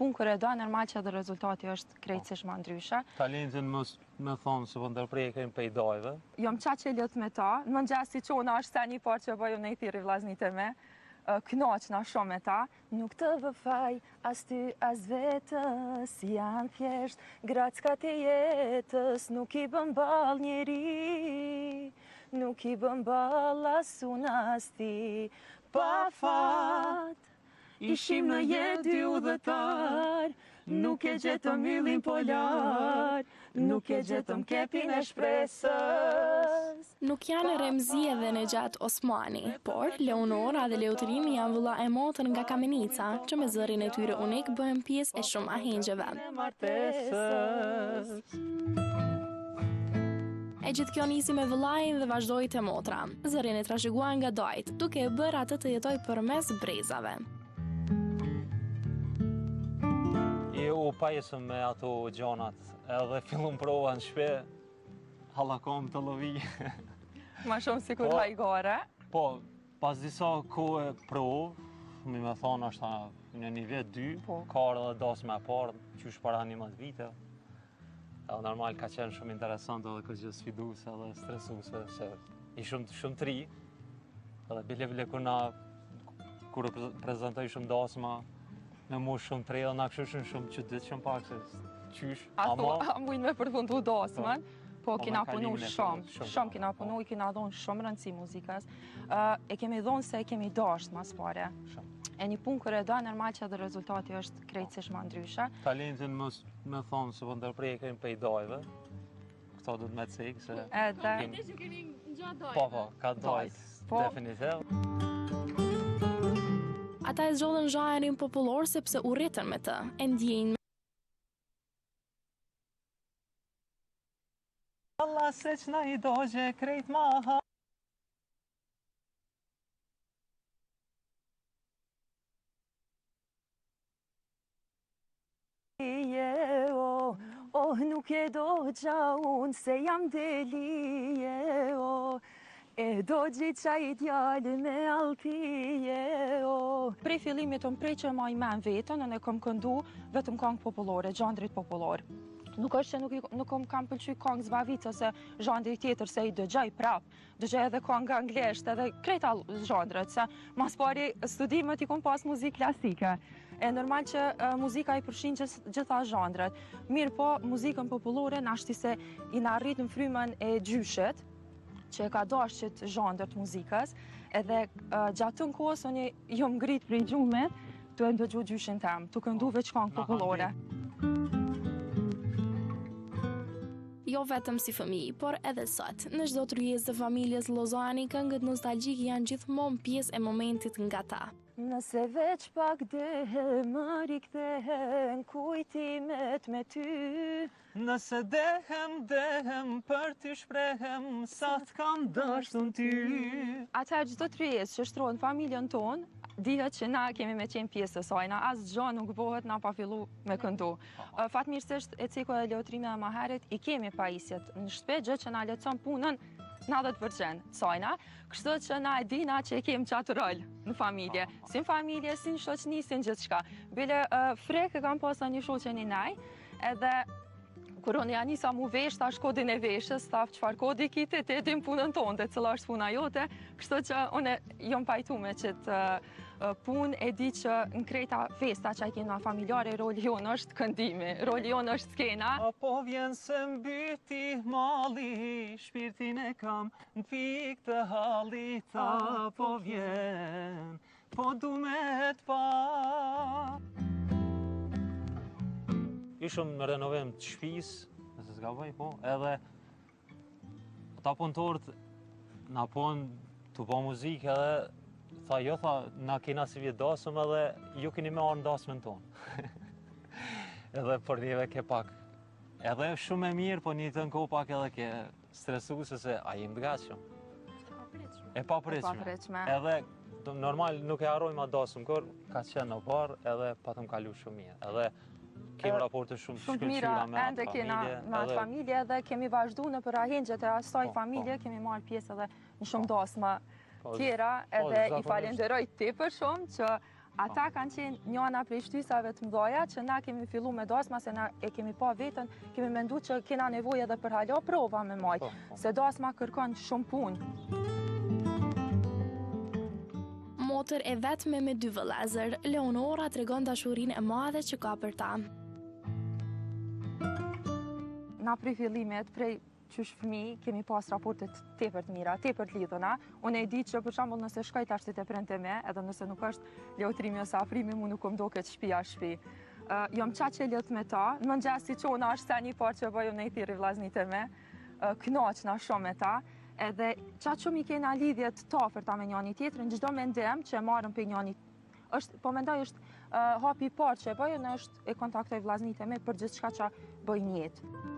punë kur e do, normal që edhe rezultati është krejtësisht ma ndryshe. Talentin mos me thonë se po ndërprej e kemi pej dajve. Jom qaq e lidht me ta, në mëngjes si çona është seni i parë që bëj unë i thirri vllaznit e mi, knaqna shumë me ta. Nuk të vë faj, as ty, as vetës, janë thjesht grackat e jetës, nuk i bën ball njeri, nuk i bën ball as unë as ti, pa fat. Ishim në jetë dy udhëtar, nuk e gjetëm yllin polar, nuk e gjetëm kepin e shpresës. Nuk janë Remzie dhe Nexhat Osmani, por Leonora dhe Leotrimi janë vëlla e motër nga Kamenica, që me zërin e tyre unik bëhen pjesë e shumë ahengjeve. E gjithë kjo nisi me vëllain dhe vazhdoi te motra. Zërin e trashëguan nga dajt, duke e bërë atë të jetojë përmes brezave. E u pajisëm me ato gjonat, edhe fillum prova në shpi, hala kom të lovi. Ma shumë sikur po, hajgare. Po, pas disa kohë provë, mi me thonë është në një vjet dy, po. ka ardhë edhe dasma e parë, qysh para 11 vite. Edhe normal ka qenë shumë interesant edhe këtë gjë sfiduese edhe stresuese se ishum shumë të ri. Edhe bile bile kur na kur u prezantoi shumë dasma në moshë shumë të re edhe na kështu shumë shumë çuditshëm pak se qysh a ama a mujnë me përfundu dasmën po, po kina punu shumë, shumë kina punu, po. i kina dhonë shumë rëndësi muzikës. E kemi dhonë se e kemi dasht mas pari. Shumë. E një punë kur e do, normal që edhe rezultati është krejtësisht ma ndryshe. Talentin mos me thonë se po ndërprej e kemi pej dajve. Këto du të me cekë se... Edhe... Kemi që kemi nga dajve. Po, po, ka dajt, po. definitiv. Ata e zgjodhën zhanrin popullor sepse u rritën me të, e ndjejnë Allah se që na i dogje krejt ma Oh, nuk e dogja unë se jam delije, oh, e dogji qaj djalë me alltije, oh. Prej fillimit unë prej që maj men vetën, unë e kom këndu vetëm kangë popullore, zhanrit popullor. Nuk është që nuk, nuk kom kam pëlqy kangë zbavitëse ose zhanri tjetër se i dëgjoj prap. Dëgjoj edhe kangë anglisht, edhe krejt zhanret, se mas pari studimet i kom pas muzikë klasike. E normal që muzika i përfshin gjitha zhanret. Mirëpo, muzikën popullore nashti se jena rrit në frymën e gjyshit, që e ka dashtë qëtë zhanër të muzikës, edhe gjatë tënë kohës unë jom ngrit prej gjumit, tu e ndëgju gjyshin tem, tu këndu veç kangë popullore. Jo vetëm si fëmijë, por edhe sot. Në çdo tryezë të familjes Llozani, këngët nostalgjike janë gjithmonë pjesë e momentit nga ta. Nëse veç pak dehem, më rikthehen kujtimet me ty. Nëse dehem, dehem, për ty shprehem, sa të kam dashtun ty. Atëherë çdo tryezë që shtrohet në familjen tonë, dihet që na kemi me qenë pjesë e saj, na asgjë nuk bëhet na pa fillu me këndu. Fatmirësisht e ceku edhe Leotrimi edhe ma herët, i kemi pajisjet në shtëpi, gjë që na lehtëson punën 90% sajna, kështu që na e dina që e kemi qatë rol në familje, si në familje, si në shoqni, si në gjithçka. Bile, frikë e kam pas një shoqe një naj, edhe kur unë ja nisa mu vesh, thash kodin e veshës, tha çfarë kodi ki ti, ti e din punën tonde, cila është puna jote, kështu që unë jom pajtu me qëtë punë, e di që në krejta festa që i kena familjare, roli jonë është këndimi, roli jonë është skena. A po vjen se m'mbyti malli, shpirtin e kam në pikë të hallit, a po vjen, po du me t'pa. Ishëm në renovim të shpisë, nëse s'gaboj, po, edhe Ata punëtorët na pon tu bo muzikë edhe tha jo tha na kena sivjet dasëm edhe ju keni me ardhë në dasmën tonë. edhe për neve ke pak edhe shumë e mirë, po njëjtën kohë pak edhe ke stresuese se a jemi të gatshëm. E papritshme. E papritshme. Edhe normal nuk e harrojmë atë dasëm kur ka qenë në bar edhe patëm kalu shumë mirë. Edhe Kemi raporte shumë të shkëlqyera me atë familje. Me atë familje edhe kemi vazhdu nëpër ahengjet e asaj po, familje, po. kemi marrë pjesë edhe në shumë po. dasma tjera, edhe i falenderoj tepër shumë që Ata kanë qenë njana prej shtysave të mdhaja që na kemi fillu me dasma se na e kemi pa veten, kemi mendu që kena nevojë edhe për hala prova me majt, po, po. se dasma kërkon shumë punë. Motër e vetme me dy vëllezër, Leonora tregon dashurinë e madhe që ka për ta. Na prej fillimit, prej qysh fëmi, kemi pas raporte tepër të mira, tepër të lidhuna. Unë e di që për shembull nëse shkoj tash te prindët e mi, edhe nëse nuk është Leotrimi ose Afrimi, mu nuk më doket shpia shpi. Uh, jam qaq e lidht me ta, në mëngjes si çona është seni i parë që bëj unë i thirri vllaznit e mi, uh, knaqna shumë me ta, edhe qaq shumë i kena lidhjet të afërta me njani tjetrin, çdo mendim që e marrëm prej njani është, po mendoj është uh, hapi i parë që e bëj, unë është e kontaktoj vllaznit e mi për gjithçka që bëj në jetë.